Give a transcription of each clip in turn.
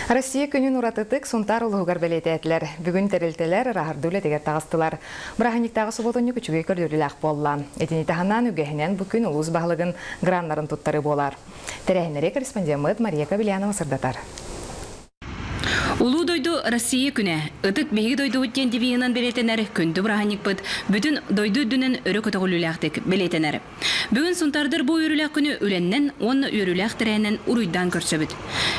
Россия күнүн уратытык Сунтаар улууһугар бэлиэтээтилэр. Бүгүн тэрилтэлэр ырааһырдыы үлэтигэр таҕыстылар. Бырааһынньыктааҕы субуотунньук үчүгэй көрдөрүүлээх буолла. Итини таһынан үгэһинэн бу күн улуус баһылыгын граннарын туттарыы буолар. Тэрээһиннэри корреспондеммыт Мария Кобельянова сырдатар. Улуу дойду Россия күнэ, ытык биһиги дойдубут диэн девиһынан бэлиэтэнэр күндү бырааһынньыкпыт бүтүн дойду үрдүнэн өрө көтөҕүллүүлээхтик бэлиэтэнэр. Бүгүн сунтаардар бу үөрүүлээх күнү үлэннэн уонна үөрүүлээх тэрээһинэн уруйдаан көрсөбүт.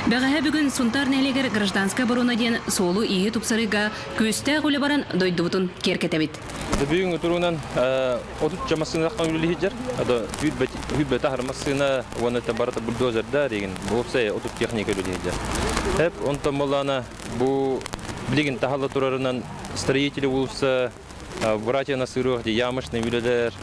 Бэҕэһээ бүгүн Сунтаар нэһилиэгэр гражданскай оборона диэн суолу-ииһи тупсарыыга күүстээх үлэ баран дойдубутун киэркэтэбит. Бүгүҥҥү туругунан 30 массыыналаах үлэлиир дьэр. Ада 100 таһар массыына уонна барыта бульдозердар деген уопсай 30 техника үлэлиир дьэр. Хеп онтон боллаана бу билигин таһалла турарынан строители улуса братья Насыров ямочный үлэлэр.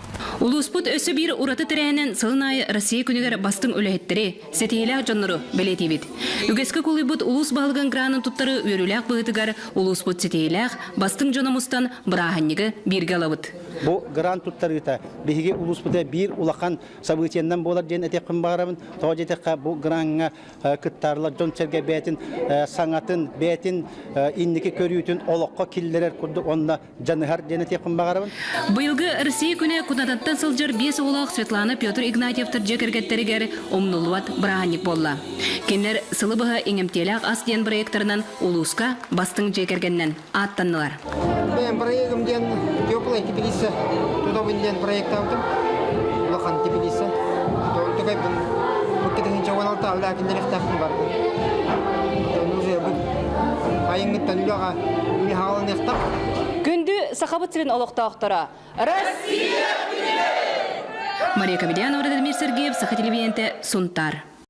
Улууспут өссө биир ураты тэрээһинэн сылын аайы Россия күнүгэр бастыҥ үлэһиттэри, ситиһиилээх дьоннору бэлиэтиибит. Үгэскэ кулуйбут улуус баһылыгын гранын туттарыы үөрүүлээх быһыытыгар улууспут ситиһиилээх, бастыҥ дьоно мустан бырааһынньыгы бииргэ ылабыт. Бу грант туттарыыта биһиги улууспута биир улахан событиеннан буолар диэн этиэхпин баҕарабын. Тоҕо диэтэххэ, бу граҥҥа кыттаарлар дьон-сэргэ бэйэтин саҥатын, бэйэтин инники көрүүтүн олоххо киллэрэр курдук уонна дьаныһар диэн этиэхпин баҕарабын. Быйылгы Россия күнэ Кутататтан сылдьар биэс оҕолоох Светлана Петр Игнатьевтар дьиэ кэргэттэригэр умнуллубат бырааһынньык буолла. Кинилэр сылы быһа иҥэмтиэлээх ас диэн проектарынан улууска бастыҥ дьиэ кэргэнинэн ааттаннылар. Бэйэм проегым диэн теплая теплица тутабын диэн проектаабытым. Улахан теплица. Онтукайбын 2016 үлэ кинилэриэхтээхпин бардым. Уже бу айыҥҥыттан үлэҕэ үлэ хааланыахтаах. Күндү Сахабыт сирин олохтоохторо, Россия Мария Кобельянова, Владимир Сергеев, Саха телевидениете, Сунтаар.